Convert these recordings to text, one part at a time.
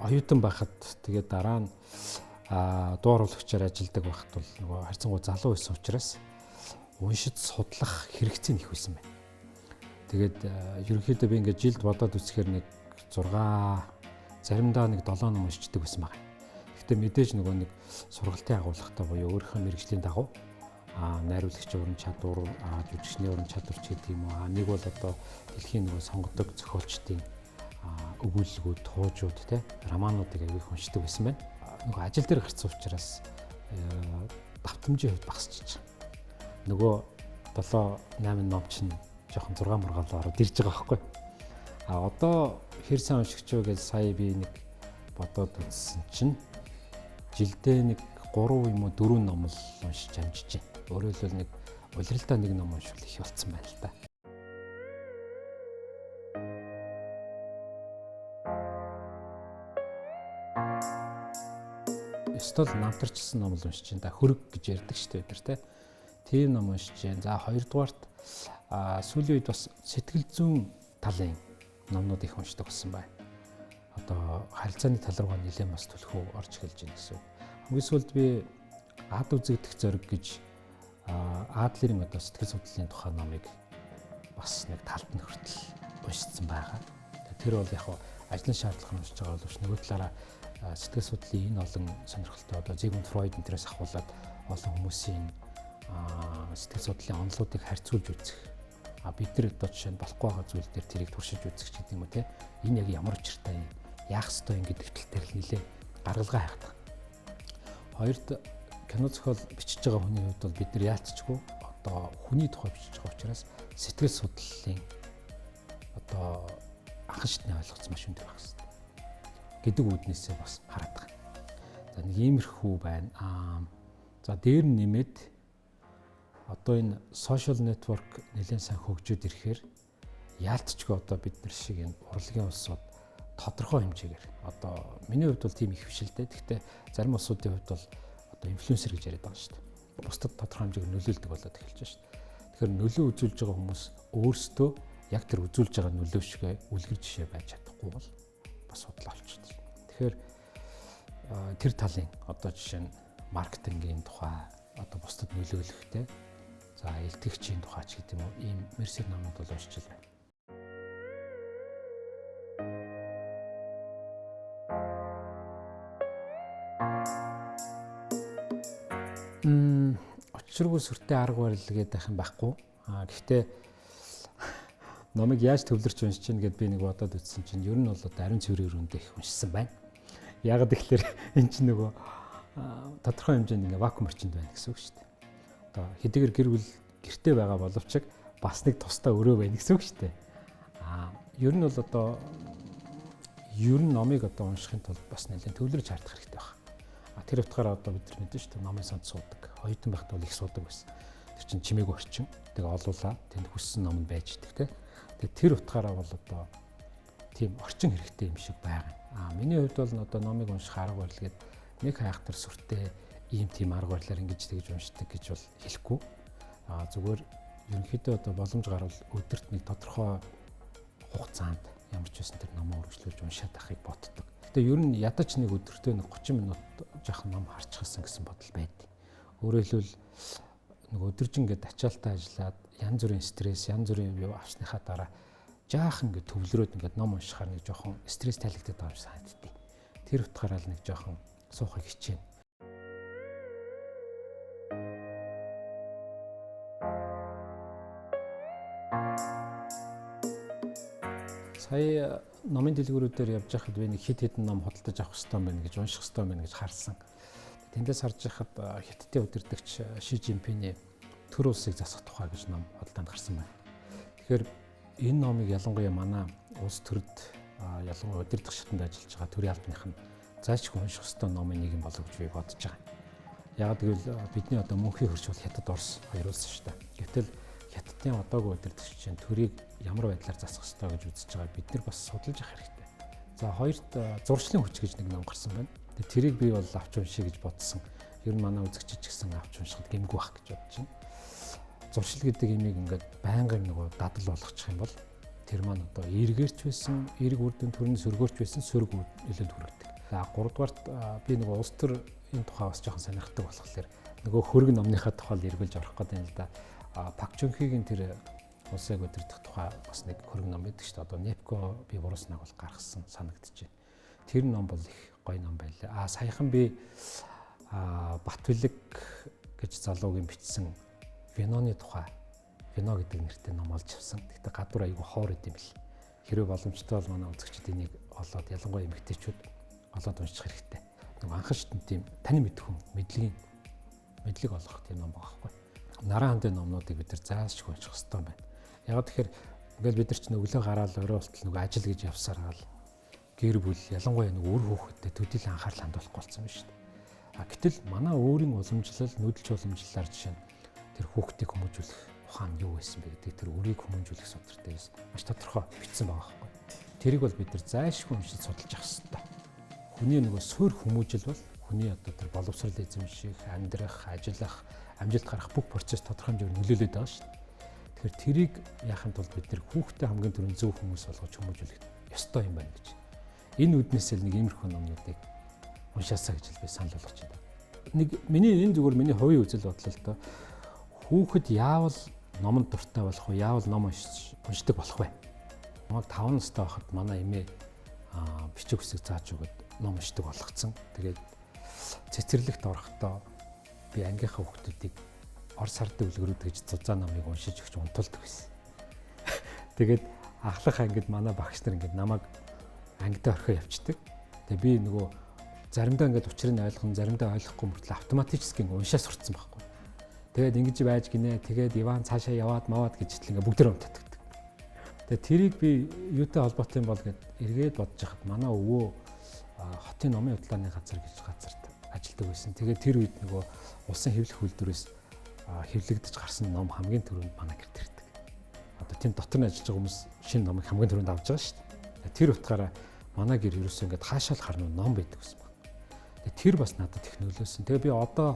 Оюутан байхад тэгээд дараа нь дуу оруулагчаар ажилладаг байхад бол нөгөө харьцангуй залуу байсан учраас уншиж судлах хэрэгцээ нь их байсан байна. Тэгээд ерөнхийдөө би ингээд жилд бодоод үзэхээр нэг 6, заримдаа нэг 7 ном уншчихдаг байсан байна. Гэхдээ мэдээж нөгөө нэг сургалтын агуулгатай буюу өөрийнхөө мэргэжлийн дагуу найруулагчийн уран чадвар, жүжигчний уран чадвар ч гэдэг юм уу. Нэг бол одоо дэлхийн нөгөө сонгодог зохиолчдын өгүүлэлгүүд, туужууд те романуудыг аягүй их уншдаг байсан байна. Нөгөө ажил дээр гарсан учраас давтамжийн хувьд багасчих. Нөгөө 7 8 ном чинь жоохон 6 мургаалаа ороод ирж байгаа байхгүй. А одоо хэр сайн уншигч вэ гэж сая би нэг бодоод үзсэн чинь жилдээ нэг 3 юм уу 4 ном л уншиж амжиж байна. Өөрөөр хэлбэл нэг улиралдаа нэг ном уншвал их болцсон байна л да. Ёстой л намтарчилсан ном л уншиж байна да. Хөрөг гэж ярьдаг шүү дээ бид нар те. Тийм ном уншиж байна. За хоёрдугаарт сүүлийн үед бас сэтгэл зүйн талын номнууд их уншдаг болсон байна. Одоо харилцааны тал руугаа нэлээд бас түлхүү орж эхэлж байна гэсэн үг. Хамгийн сүүлд би ад үзэгдэх зориг гэж Адлерийн одоо сэтгэл судлалын тухай номыг бас нэг талд нь хүртэл уншицсан байгаа. Тэр бол яг ажлын шаардлагаар уншиж байгаа боловч нөгөө талаараа сэтгэл судлалын энэ олон сонирхолтой одоо Зигмунд Фройд энтрээс ахуулаад олон хүмүүсийн сэтгэл судлалын онолуудыг харьцуулж үзэх. Бид нар одоо жишээ нь болохгүй байгаа зүйл дээр тэрийг туршиж үзэх ч гэдэг юм уу те. Энэ яг ямар учиртай юм, яах ёстой юм гэдэг тал дээр л нэлээ гаргалгаа хайхдаг. Хоёрт кино зохиол бичиж байгаа хүний хувьд бол бид нар яалтчгүй одоо хүний тухай бичиж байгаа учраас сэтгэл судлалын одоо анхан шатны ойлголт маш өндөр байх хэрэгтэй гэдэг үүднээсээ бас хараад байгаа. За нэг иймэрхүү байна. За дээр нь нэмээд одоо энэ social network нэлээд сайн хөгжөөд ирэхээр яалтчгүй одоо бид нар шиг энэ урлагийн улсууд тодорхой хэмжээгээр одоо миний хувьд бол тийм их биш л дээ. Гэхдээ зарим улсуудын хувьд бол одоо инфлюенсер гэж яриад байгаа шүү дээ. Бусдад тодорхой хэмжээгээр нөлөөлдөг болоод эхэлж байна шүү дээ. Тэгэхээр нөлөө үзүүлж байгаа хүмүүс өөрсдөө яг тэр үзүүлж байгаа нөлөө шигэ үлгэр жишээ байж чадахгүй бол бас судлаа олчихдог. Тэгэхээр тэр талын одоо жишээ нь маркетингийн тухай, одоо бусдад нөлөөлөхтэй, за илтгэгчийн тухай ч гэдэг юм уу, ийм мерсер номууд бол уншиж байна. Учиргүй сүртэй арга барил гэдэг юм байхгүй. Гэхдээ номыг яаж төвлөрч уншиж чинь гэд би нэг бодоод үзсэн чинь ер нь бол одоо ариун цэврийн өрөөндөө их уншсан байна. Яг тэгэхээр эн чинь нөгөө тодорхой хэмжээнд ингээ вакуум орчинд байна гэсэн үг шүү дээ. Одоо хэдийгээр гэр бүл гэрте байгаа боловч бас нэг тусдаа өрөө байна гэсэн үг шүү дээ. Ер нь бол одоо ер нь номыг одоо уншихын тулд бас нэлээд төвлөрч хардах хэрэгтэй байна. Тэр утгаараа одоо бид нар мэдэн шүү дээ, номын санд суудаг. Оюутан байхдаа бол их суудаг байсан. Тэр чинь чимээгүй орчин. Тэгээ олуулаа тэнд хүссэн ном нь байж идэг те. Тэгээ тэр утгаараа бол одоо тийм орчин хэрэгтэй юм шиг байгаа. Миний хувьд бол одоо номыг унших арга барил гээд нэг хайхтар сүртэй ийм тийм арга барилаар ингэж тэгж уншдаг гэж бол хэлэхгүй. Зүгээр ерөнхийдөө одоо боломж гарвал өдөрт нэг тодорхой хугацаанд ямар ч байсан тэр номоо үргэлжлүүлж уншаад байхыг боддог. Гэтэ ер нь ядаж нэг өдөртөө нэг 30 минут жоохон ном харчихсан гэсэн бодол байдаг. Өөрөөр хэлбэл нэг өдөржин ингээд ачаалтаа ажиллаад янз бүрийн стресс, янз бүрийн юу авсныхаа дараа жаахан ингээд төвлөрөөд ингээд ном уншихаар нэг жоохон стресс тайлагдаад байгаа юм санагддээ. Тэр утгаараа л нэг жоохон суухыг хичээнэ. Сая номын дэлгүүрүүдээр явж байхад би нэг хэд хэдэн ном худалдаж авах хэрэгтэй байна гэж, унших хэрэгтэй байна гэж харсан. Тэндээс харж байхад Хятадын удирдагч Ши Жинпиний төр улсыг засах тухай гэж ном худалдаанд гарсан байна. Тэгэхээр энэ номыг ялангуяа манай улс төрд, ялангуяа удирдах шатанд ажиллаж байгаа төрийн албаных нь заашгүй унших ёстой номын нэг юм болов гэж би бодож байгаа. Яг гэвэл бидний одоо мөнхийн хөрш бол Хятад, Орос хоёр улс шүү дээ. Гэвтэл Хятадын одоогийн удирдагчийн төрийг ямар байдлаар засах ёстой гэж үзэж байгаа бид нар бас судалж авах хэрэгтэй. За хоёрт зуршлын хүч гэж нэг ном гарсан байна. Тэрийг би бол авч уншия гэж бодсон. Ер нь манай үзэгчид ч гэсэн авч уншихад гэмгүй байх гэж бодож байна. Зуршил гэдэг имийг ингээд байнгын нөгөө дадал болгочих юм бол тэр маань одоо эргээрч байсан, эрг үр дүн төрний сөргөөрч байсан сөрөг үр нөлөөнд хүргэдэг. За гуравдугаарт би нөгөө улс төр энэ тухай бас жоохон сонирхдаг болохоор нөгөө хөрөг номныхаа тухай л эргэлж орох гэдэг юм л да. Пак Чонхигийн тэр улсыг удирдах тухай бас нэг хөрөг ном байдаг шүү дээ. Одоо Непко би бурууснаг бол гаргасан санагдчихэв. Тэр ном бол их гоё ном байлаа. Саяхан би Батбилэг гэж залуугийн бичсэн виноны тухай вино гэдэг нэртэй ном олж авсан. Гэхдээ гадуур айгүй хоор идэм бэл. Хэрвээ боломжтой бол манай үзэгчид энийг олоод ялангуяа эмэгтэйчүүд олоод унших хэрэгтэй. Нөгөө анхан шатнд тийм тань мэдэх хүн мэдлэгийн мэдлэг олгох тийм ном байгаа байхгүй. Наран хандын номнуудыг бид нар заашгүй унших хэрэгтэй юм байна. Яг тэгэхээр ингээл бид нар чинь өглөө гараал орой болтол нөгөө ажил гэж явсаар гал гэр бүл ялангуяа нөгөө үр хүүхэдтэй төдийл анхаарал хандуулахгүй болсон юм шүү дээ. Гэтэл манай өөрийн уламжлал, нүүдэлч уламжлалаар жишээ нь тэр хүүхдийг хүмүүжүүлэх ухаан юу байсан бэ гэдэг тэр үрийг хүмүүжүүлэх судар дээрээс маш тодорхой бичсэн байгаа байхгүй. Тэрийг бол бид нар зайлшгүй уншиж судалж авах хэрэгтэй. Хүний нөгөө суур хүмүүжил бол хүний одоо тэр боловсрол эзэмших, амьдрах, ажиллах, амжилт гарах бүх процесс тодорхой хэмжээгээр нөлөөлөд байгаа шүү дээ. Тэгэхээр тэрийг яахын тулд бид нар хүүхдээ хамгийн түрүүнд зөв хүмүүс болгож хүмүүжүүлэх ёстой юм байна гэж. Энэ үүднээс л нэг иймэрхүү номнуудыг уншаасаа гэж би санал болгож байна. Нэг миний энэ зүгээр миний хувийн үзэл бодол л доо. Хүүхэд яавал номонд дуртай болох вэ? Яавал ном уншдаг болох вэ? Намайг 5 настай байхад манай эмээ бичиг үсэг зааж өгөөд ном уншдаг болгоцсон. Тэгээд цэцэрлэгт орохдоо би ангийнхаа хүүхдүүдийг ор сарды үлгэрүүд гэж зузаан номыг уншиж өгч унтуулдаг байсан. Тэгээд ахлах ангид манай багш нар ингээд намайг ангидаа орхио явцдаг. Тэгээ би нөгөө заримдаа ингээд учрыг ойлгоно, заримдаа ойлгохгүй мөртлөө автоматически ингээд уншаа сурцсан байхгүй. Тэгээд ингэж байж гинэ. Тэгээд Иван цаашаа яваад маваад гэж хэлээ ингээд бүгд унтаад. Тэгээ тэрийг би юутай холбоотой юм бол гэд эргээд бодож хахад манай өвөө хотын номын худалдааны газар гэж газарт ажилладаг байсан. Тэгээд тэр үед нөгөө улсын хэвлэх үйлдвэрээс хэвлэгдэж гарсан ном хамгийн түрүүнд манай гэрт ирдэг. Одоо тийм дотор нь ажиллаж байгаа хүмүүс шинэ номыг хамгийн түрүүнд авч байгаа шүү дээ. Тэр утгаараа манай гэр ерөөсөө ингээд хаашаа л харна ном байдаг гэсэн байна. Тэгээ тэр бас надад их нөлөөсөн. Тэгээ би одоо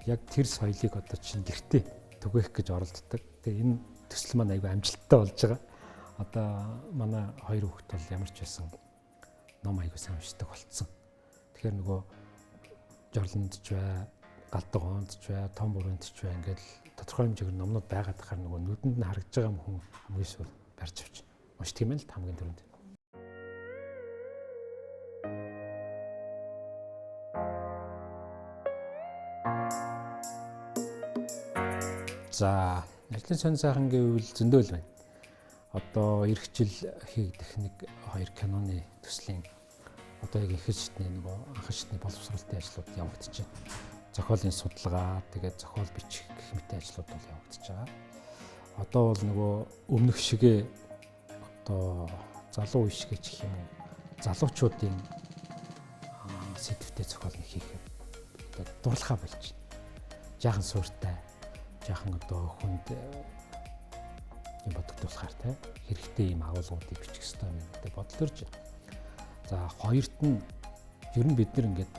яг тэр соёлыг одоо чинь гэртээ түгээх гэж оролддог. Тэгээ энэ төсөл маань айгүй амжилттай болж байгаа. Одоо манай хоёр хүүхэд бол ямар ч байсан ном айгүй сайн уншдаг болцсон. Тэгэхээр нөгөө жорлонд ч бай, галдаг онд ч бай, том бүрэнт ч бай ингээд тодорхой хэмжээгээр номнууд байгаад тахаар нөгөө нүдэнд нь харагдж байгаа хүн хамгийн сүүл барьж авч уншдаг юм л хамгийн түрүүнд. За, ажлын сонь сайхан гэвэл зөндөө л байна. Одоо эх жил хийгдэх нэг хоёр киноны төслийн одоо яг их шатны нөгөө анхан шатны боловсролтын ажлууд явагдаж байна. Зохиолын судалгаа, тэгээд зохиол бичих гэх мэт ажлууд бол явагдаж байгаа. Одоо бол нөгөө өмнөх шигээ одоо залуу үе шигээ ч гэх юм уу, залуучуудын сэдвтэй зохиол нэг хийх одоо дурлахаа болж байна. Жаахан сууртай, жаахан одоо хүнд юм бодогдуулахаар те хэрэгтэй юм агуулгуудыг бичих ёстой юм гэдэг бодол төрж байна. За хоёрт нь ер нь бид нар ингээд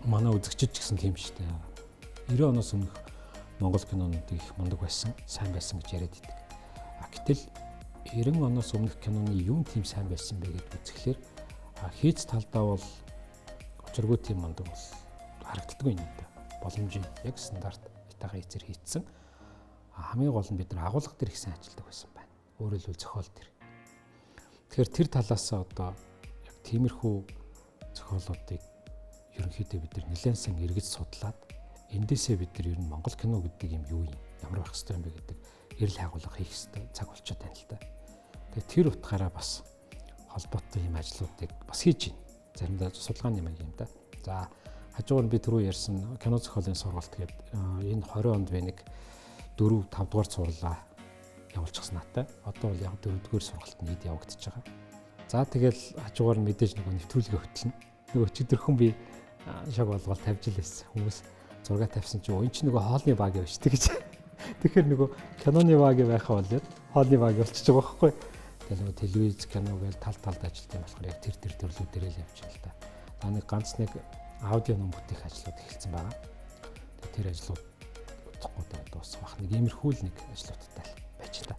манай үзэгчид ч гэсэн тийм шүү дээ. 90 оноос өмнөх Монгол кинонууд их мундаг байсан, сайн байсан гэж яриад идэг. А гэтэл 90 оноос өмнөх киноны юм тийм сайн байсан бэ гэдээ үзэхлээр хийц талдаа бол учиргүй тийм мундаг бол харагддаггүй юм да. Боломжийн яг стандарт итагаа эзэр хийцсэн. Хамгийн гол нь бид нар агуулга дээр их сайн ажилладаг байсан байна. Өөрөөр хэлбэл зохиол дээр. Тэгэхээр тэр талаас одоо яг тиймэрхүү зохиолуудыг ерөнхийдөө бид нар нэлээд сайн эргэж судлаад эндээсээ бид нар ер нь Монгол кино гэдэг юм юу юм, ямар байх ёстой юм бэ гэдэг эрэл хайгуулга хийх ёстой цаг болчиход байна л да. Тэгээ тэр утгаараа бас холбоотой юм ажлуудыг бас хийж байна. Заримдаа судалгааны маяг юм да. За хажуугаар нь би түрүү ярьсан кино зохиолын сургалт гэдэг энэ 20 онд би нэг 4 5 дугаар цувралаа явуулчихсан надтай. Одоо бол яг 4 дугаар сургалт нь ид явагдаж байгаа. За тэгэл хажуугаар нь мэдээж нөгөө нэвтрүүлгээ хөтлөнө. Нөгөө өчигдөрхөн би шог болгол тавьж л байсан. Хүмүүс зураг тавьсан чинь өн чинь нөгөө хоолны баг явж штэ гэж. Тэгэхээр нөгөө киноны баг байхаа болоод хоолны баг болчихж байгаа байхгүй. Тэгэл нөгөө телевиз кино гээл тал талд ажилт юм болохоор яг тэр төрлүүдээр л явж байна л да. За нэг ганц нэг аудио ном бүтээх ажлууд эхэлсэн байгаа. Тэр ажлууд удахгүй дуусах байх. Нэг иймэрхүү л нэг ажлуудтай л байж та.